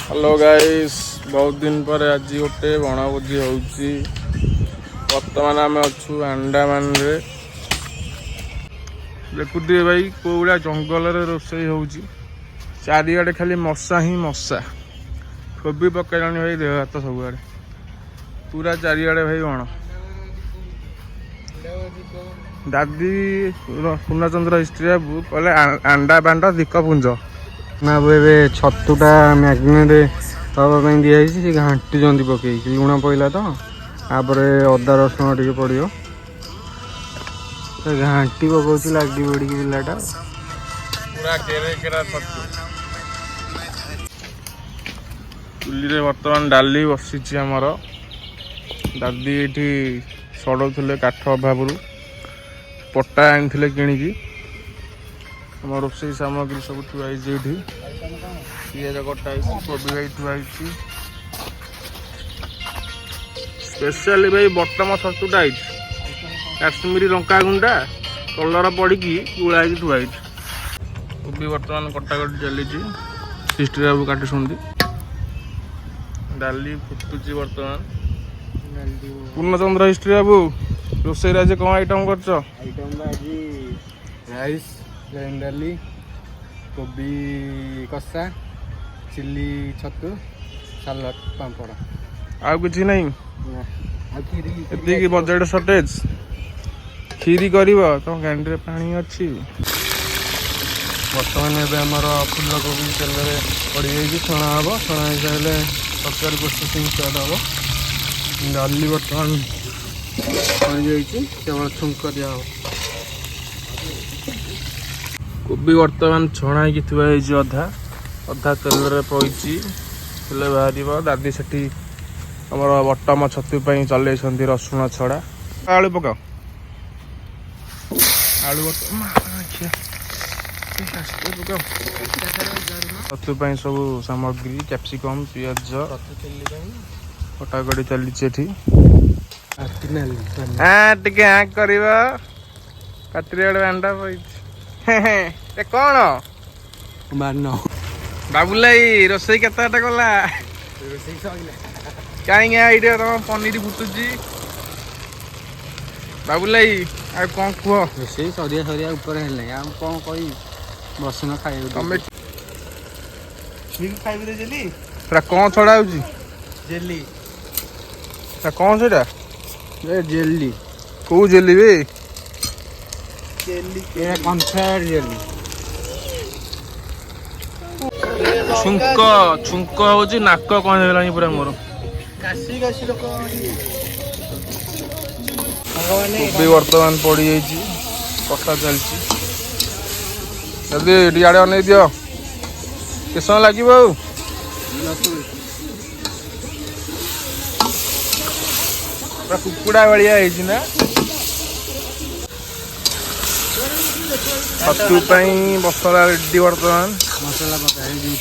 Hello guys, ବହୁତ ଦିନ ପରେ ଆଜି ଗୋଟେ ବଣଭୋଜି ହେଉଛି। ବର୍ତ୍ତମାନ ଆମେ ଅଛୁ ଆଣ୍ଡାମାନରେ। ଦେଖୁଥିବେ ଭାଇ, କୋଉ ଭଳିଆ ଜଙ୍ଗଲରେ ରୋଷେଇ ହେଉଛି। ଚାରିଆଡ଼େ ଖାଲି ମଶା ହିଁ ମଶା। କୋବି ପକେଇଲାଣି ଭାଇ ଦେହ ହାତ ସବୁଆଡ଼େ, ପୁରା ଚାରିଆଡ଼େ ଭାଇ ବଣ। ଦାଦି ପୂର୍ଣ୍ଣଚନ୍ଦ୍ର ହିଷ୍ଟ୍ରି ବାବୁ କହିଲେ, ଆଣ୍ଡା ବାଣ୍ଡ ଦିକପୁଞ୍ଜ। ନା, ଏବେ ଛତୁଟା ମ୍ୟାରିନେଟ୍ ହେବା ପାଇଁ ଦିଆହେଇଛି। ସେ ଘାଣ୍ଟୁଛନ୍ତି ପକେଇକି। ଲୁଣ ପଇଲା ତ, ତାପରେ ଅଦା ରସୁଣ ଟିକେ ପଡ଼ିବ। ସେ ଘାଣ୍ଟି ପକଉଛି ଲାଗି ପଡ଼ିକି ପିଲାଟା। ପୁରା କେରେ କେରା ଛତୁ। ଚୁଲିରେ ବର୍ତ୍ତମାନ ଡାଲି ବସିଛି ଆମର। ଦାଦି ଏଇଠି ସଡ଼ଉଥିଲେ, କାଠ ଅଭାବରୁ ପଟା ଆଣିଥିଲେ କିଣିକି। ଆମ ରୋଷେଇ ସାମଗ୍ରୀ ସବୁ ଥୁଆ ହେଇଛି ଏଇଠି। ପିଆଜ କଟା ହେଇଛି, କୋବି ଭାଇ ଥୁଆ ହେଇଛି। ସ୍ପେଶାଲି ଭାଇ ବଟମ ଛତୁଟା ହେଇଛି। କାଶ୍ମୀରୀ ଲଙ୍କା ଗୁଣ୍ଡା କଲର ପଡ଼ିକି ଗୁଳା ହେଇକି ଥୁଆ ହେଇଛି। କୋବି ବର୍ତ୍ତମାନ କଟାକଟି ଚାଲିଛି। ହିଷ୍ଟ୍ରି ବାବୁ କାଟୁଛନ୍ତି। ଡାଲି ଫୁଟୁଛି ବର୍ତ୍ତମାନ। ପୂର୍ଣ୍ଣଚନ୍ଦ୍ର ହିଷ୍ଟ୍ରି ବାବୁ, ରୋଷେଇରେ ଆଜି କଣ ଆଇଟମ୍ କରୁଛ? ଆଇଟମ୍ ଆଜି ରାଇସ୍, ପ୍ଲେନ୍ ଡାଲି, କୋବି କଷା, ଚିଲି ଛତୁ, ସାଲାଡ଼, ପାମ୍ପଡ଼। ଆଉ କିଛି ନାହିଁ? ନା, ଆଉ କ୍ଷୀରି। ଏତିକି ବଜେଟ୍ ସର୍ଟେଜ। କ୍ଷୀରି କରିବ? ତମ ଗାଣ୍ଡିରେ ପାଣି ଅଛି? ବର୍ତ୍ତମାନ ଏବେ ଆମର ଫୁଲକୋବି ତେଲରେ ପଡ଼ିଯାଇଛି, ଛଣା ହେବ। ଛଣା ହେଇସାରିଲେ ତରକାରୀ ପ୍ରୋସେସିଂ ଷ୍ଟାର୍ଟ ହେବ। ଡାଲି ବର୍ତ୍ତମାନ ସରିଯାଇଛି, କେବଳ ଛୁଙ୍କ ଦିଆହେବ। କୋବି ବର୍ତ୍ତମାନ ଛଣା ହେଇକି ଥୁଆ ହେଇଛି। ଅଧା ଅଧା ତେଲରେ ପଡ଼ିଛି, ତେଲ ବାହାରିବ। ଦାଦି ସେଠି ଆମର ବଟମ ଛତୁ ପାଇଁ ଚଲେଇଛନ୍ତି ରସୁଣ ଛଡ଼ା। ଆଳୁ ପକାଅ, ଆଳୁ ବର୍ତ୍ତମାନ ଆସ୍ତେ ପକାଅ। ଛତୁ ପାଇଁ ସବୁ ସାମଗ୍ରୀ, କ୍ୟାପ୍ସିକମ୍, ପିଆଜ କଟାକଟି ଚାଲିଛି ଏଠି। ଆଁ ଟିକେ ଆଁ କରିବ, ପାଟିରେ ଗୋଟେ ବାଣ୍ଡ ପଇଛି। ଏ କଣ? ମାନ। ବାବୁଲାଇ ରୋଷେଇ କେତେ ବାଟ ଗଲା? ରୋଷେଇ ସରିଲା। କାହିଁକି ଏଇଠି ତମ ପନିର ଫୁଟୁଛି? ବାବୁଲାଇ, ଆଉ କଣ କୁହ? ରୋଷେଇ ସରିଆ ସରିଆ ଉପରେ ହେଲାଣି। ଆଉ କଣ କହିବି? ବସୁନ ଖାଇବାକୁ। ତମେ ଖାଇବି ରେ ଜେଲି। ସେଟା କଣ ଛଡା ହଉଛି? ଜେଲି। ସେଟା କଣ ସେଇଟା? ଏ ଜେଲି। କୋଉ ଜେଲି ବେ? ଜେଲି, ଏଟା କନଫ୍ଲାୱାର ଜେଲି। ଛୁଙ୍କ ଛୁଙ୍କ ହଉଛି, ନାକ କଣ ହେଇଗଲାଣି ପୁରା ମୋର। କାଶି କାଶି ଲୋକ। କୋବି ବର୍ତ୍ତମାନ ପଡିଯାଇଛି, କଟା ଚାଲିଛି। ଜଲ୍ଦି ଟିକେ ଆଡେ ଅନେଇ ଦିଅ। କେତେ ସମୟ ଲାଗିବ ଆଉ? ପୁରା କୁକୁଡ଼ା ଭଳିଆ ହେଇଛି ନା? ଛତୁ ପାଇଁ ମସଲା ରେଡି ବର୍ତ୍ତମାନ। ମସଲା ପକା ହେଇଛି।